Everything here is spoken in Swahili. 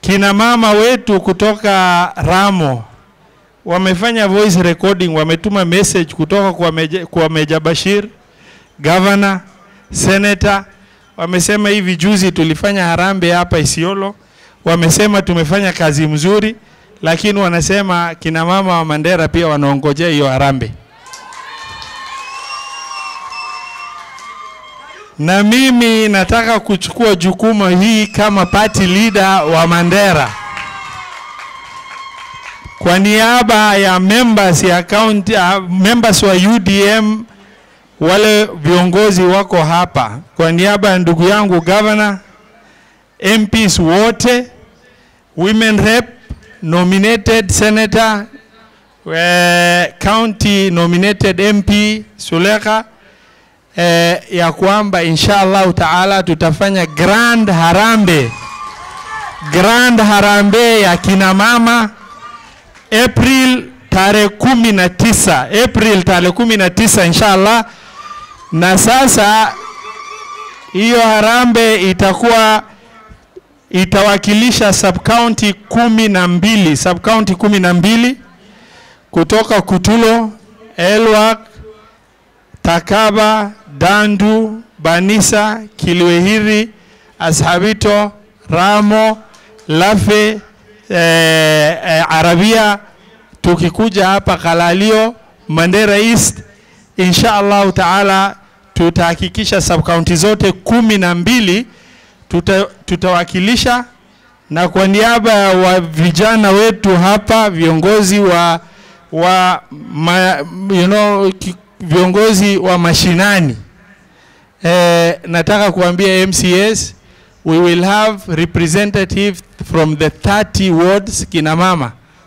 Kina mama wetu kutoka Ramo wamefanya voice recording, wametuma message kutoka kwa Meja Bashir, governor, senator. Wamesema hivi juzi tulifanya harambee hapa Isiolo, wamesema tumefanya kazi mzuri, lakini wanasema kina mama wa Mandera pia wanaongojea hiyo harambee. Na mimi nataka kuchukua jukumu hii kama party leader wa Mandera kwa niaba ya members ya county, members wa UDM, wale viongozi wako hapa, kwa niaba ya ndugu yangu governor, MPs wote, women rep, nominated senator, county nominated MP Suleka, ya kwamba inshallah taala tutafanya grand harambee, grand harambee ya kina mama April tarehe 19, April tarehe 19 inshallah. Na sasa hiyo harambee itakuwa itawakilisha sub county 12, sub county 12 kutoka Kutulo, Elwak, Takaba, Dandu, Banisa, Kiliwehiri, Ashabito, Ramo, Lafe, Arabia, tukikuja hapa Kalalio, Mandera East. Inshallah taala tutahakikisha sub county zote 12 tutawakilisha. Na kwa niaba wa vijana wetu hapa, viongozi wa you know, viongozi wa mashinani, nataka kuambia MCS we will have representative from the 30 wards kina mama.